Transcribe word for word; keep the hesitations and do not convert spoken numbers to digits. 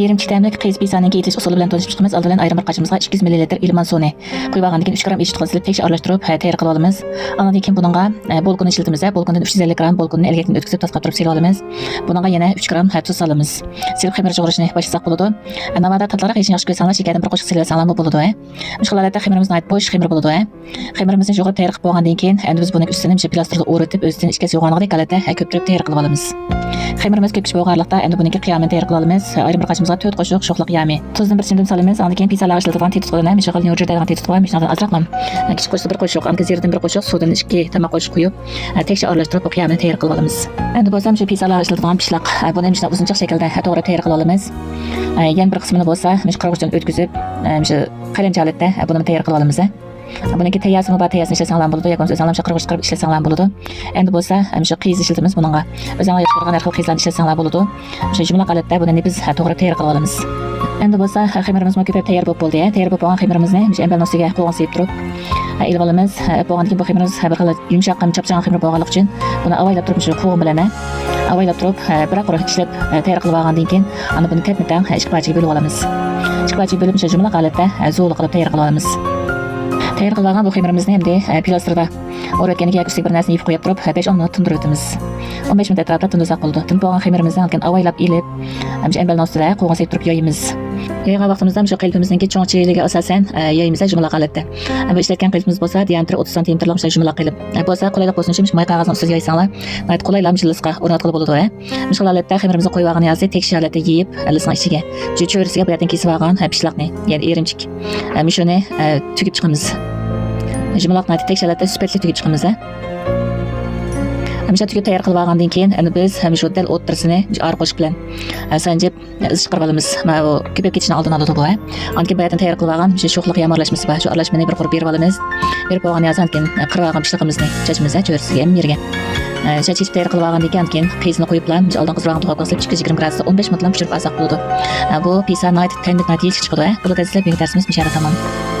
يېرىم كىشىلىك تەملىك قىيزا پىسانىڭكى يېتىلىش ئۇسۇلى بىلەن تونۇشۇپ چىقىمىز. ئالدى بىلەن ئايرىم بىر قاچىمىزغا ئىككى يۈز مىللىلىتىر ئىلمان سۇنى قۇيۇپ ئالغاندىن كېيىن، ئۈچ گرام ئېشىتقا سېلىپ تەكشى ئارىلاشتۇرۇپ، ھە، تەييار قىلىپ ئالىمىز. ئاندىن كېيىن بۇنىڭغا، ئە، بولكىنى ئىشلىتىمىز. ھە، بولكىندىن ئۈچ يۈز ئەللىك گرام بولكىنىنى ئەلگەكتىن ئۆتكۈزۈپ، تاسقاپ تۇرۇپ سېلىپ ئالىمىز. بۇنىڭغا يەنە ئۈچ گرام، ھە، تۇز سالىمىز. سېلىپ خېمىر يۇغۇرۇشنى باشلىساق بولىدۇ. ھە، ناۋادا تاتلىقراق يېيىشنى ياخشى كۆرسەڭلار، شېكەردىن بىر قوشۇق سېلىۋەتسەڭلارمۇ بولىدۇ، ھە. مۇشۇ ھالەتتە خېمىرىمىز ناھايىتى بوش خېمىر بولىدۇ، ھە. خېمىرىمىزنى يۇغۇرۇپ تەييار قىلىپ بولغاندىن كېيىن، ئەمدى بىز بۇنىڭ ئۈستىنى مۇشۇ پلاستىردا ئورىتىپ، ئۆزىدىن ئىچكەچ يوغانلىقىدەك ھالەتتە، ھە، كۆپتۈرۈپ تەييار قىلىپ ئالىمىز. خېمىرىمىز كۆپكۈچە بولغانلىقتا، ئەمدى بۇنىڭكى قىيامىنى تەييار قىلىپ ئالىمىز. ئايرىم بىر قاچىمىزغا تۆت قوشۇق شوخلا قىيامى، تۇزدىن بىر چىمدىم سالىمىز. ئاندىن كېيىن پىسالاغا ئىشلىتىدىغان تېتىتقۇدىن، ھە، مۇشۇ غىل نيۇجۇ دەيدىغان تېتىتقۇ بار، مۇشۇنىڭدىن ئازراقلا، ھە، كىچىك قوشۇقتىن بىر قوشۇق، ئاندىن كېيىن زىردىن بىر قوشۇق، سۇدىن ئىككى تاماق قوشۇق قۇيۇپ، ھە، تەكشى ئارىلاشتۇرۇپ، بۇ قىيامىنى تەييار قىلىپ ئالىمىز. ئەمدى بولسا مۇشۇ پىسالاغا ئىشلىتىدىغان پىشلاق، ھە، بۇنى مۇشۇنداق ئۇزۇنچىلىق شەكىلدە، ھە، توغراپ تەييار قىلىپ ئالىمىز. ھە، يەنە بىر قىسمىنى بولسا مۇشۇ قىرغۇچتىن ئۆتكۈزۈپ، ھە، مۇشۇ قەلەمچە ھالەتتە، ھە، بۇنىمۇ تەييار قىلىپ ئالىمىز. بۇنىڭكى تەيياسىمۇ بار، تەيياسىنى ئىشلەتسەڭلار بولىدۇ، ياكى بولمىسا ئۆزۈڭلار مۇشۇ قىرغۇچتا قىرىپ ئىشلەتسەڭلار بولىدۇ. ئەمدى بولسا مۇشۇ قىيىز ئىشلىتىمىز بۇنىڭغا. ئۆزۈڭلار ياخشى كۆرگەن ھەر خىل قىيىزلارنى ئىشلەتسەڭلار بولىدۇ. شۇ يۇمىلاق ھالەتتە بۇنى نېپىز، ھە، توغراپ تەييار قىلىپ ئالىمىز. ئەمدى بولسا، ھە، خېمىرىمىزمۇ كۆپەپ تەييار بولۇپ بولدى. ھە، تەييار بولۇپ بولغان خېمىرىمىزنى مۇشۇ ئەمبەرنىڭ ئۈستىگە قوغۇن سېلىپ تۇرۇپ، ھە، ئېلىپ ئالىمىز. ھە، ئېلىپ بولغاندىن كېيىن بۇ خېمىرىمىز، ھە، بىر خىل يۇمشاق ھەم چاپچان خېمىر بولغانلىقى ئۈچۈن بۇنى ئاۋايلاپ تۇرۇپ مۇشۇ قوغۇن بىلەن، ھە، ئاۋايلاپ تۇرۇپ، ھە، بىراق قۇرۇق ئىشلەپ، ھە، تەييار قىلىپ ئالغاندىن كېيىن، ئاندىن بۇنى تەپمە تەڭ، ھە، ئىككى پارچىگە بۆلۈپ ئالىمىز. ئىككى پارچىگە بۆلۈپ مۇشۇ يۇمىلاق ھالەتتە، ھە، زۇۋۇلا قىلىپ تەييار قىلىپ ئالىمىز. تەييار قىلىپ ئالغان بۇ خېمىرىمىزنى ئەمدى، ھە، پىلاستىردا ئورىۋەتكەندىن كېيىن ياكى ئۈستىگە بىر نەرسىنى يېپىپ قويۇپ تۇرۇپ، ھە، بەش ئون مىنۇت تىندۇرۇۋېتىمىز. ئون بەش مىنۇت ئەتراپىدا تىندۇرساق بولىدۇ. تىندۇرۇپ بولغان خېمىرىمىزنى ئاندىن كېيىن ئاۋايلاپ ئېلىپ، ھە، مۇشۇ ئەمبەرنىڭ ئۈستىدە قوغۇن سېلىپ تۇرۇپ يايىمىز. يايغان ۋاقتىمىزدا مۇشۇ قېلىپىمىزنىڭكى چوڭ چىلىگە ئاساسەن، ئە، يايىمىز، ھە، يۇمىلاق ھالەتتە. ھە، بۇ ئىشلەتكەن قېلىپىمىز بولسا دىيامېتىرى ئوتتۇز سانتىمېتىرلىق مۇشۇ يۇمىلاق قېلىپ. ھە، بولسا قولايلىق بولسۇن ئۈچۈن مۇشۇ ماي قەغەزنىڭ ئۈستىگە يايساڭلار، ناھايىتى قولايلا مۇشۇ لىسقا ئورناتقىلى بولىدۇ، ھە. مۇشۇ ھالەتتە خېمىرىمىزنى قويۇپ ئالغان يازى تەكشى ھالەتتە يېيىپ، لىسنىڭ ئىچىگە شۇ چۆرىسىگە بۇ يەردىن كېسىپ ئالغان، ھە، پىشلاقنى، يەنى ئېرىمچىك، ھە، مۇشۇنى، ھە، تۈگۈپ چىقىمىز. يۇمىلاق ناھايىتى تەكشى ھالەتتە سۈپەتلىك تۈگۈپ چىقىمىز، ھە. ھەمىشە تۈگۈپ تەييار قىلىپ ئالغاندىن كېيىن، ئەمدى بىز ھەمىشە دەل ئوتتۇرىسىنى ئارا قوشۇق بىلەن، ھە، سانجىپ، ئىز چىقىرىپ ئالىمىز. مانا بۇ كۆپەپ كېتىشنىڭ ئالدىنى ئالىدۇ بۇ، ھە. ئاندىن كېيىن بۇ يەردىن تەييار قىلىپ ئالغان مۇشۇ شوخلا قىيامى ئارىلاشمىسى بار. شۇ ئارىلاشمىنى بىر قۇر بېرىپ ئالىمىز. بېرىپ بولغان يازى ئاندىن كېيىن قىرىپ ئالغان پىشلىقىمىزنى چاچىمىز، ھە، چۆرىسىگە ھەممە يېرىگە. ھە، چاچ يېتىپ تەييار قىلىپ ئالغاندىن كېيىن، ئاندىن كېيىن قىيىزنى قۇيۇپ بىلەن مۇشۇ ئالدىنقى زۇراڭغا توغراپ قىلسا ئىككى يۈز يىگىرمە گرادۇستا ئون بەش مىنۇتلا پىشۇرۇپ ئالساق بولىدۇ. ھە، بۇ پىسا ناھايىتى تەملىك، ناھايىتى يېيىشلىك چىقىدۇ، ھە. بۇنى دەسلەپ يېڭى دەرسىمىز مۇشۇ يەردە تامام.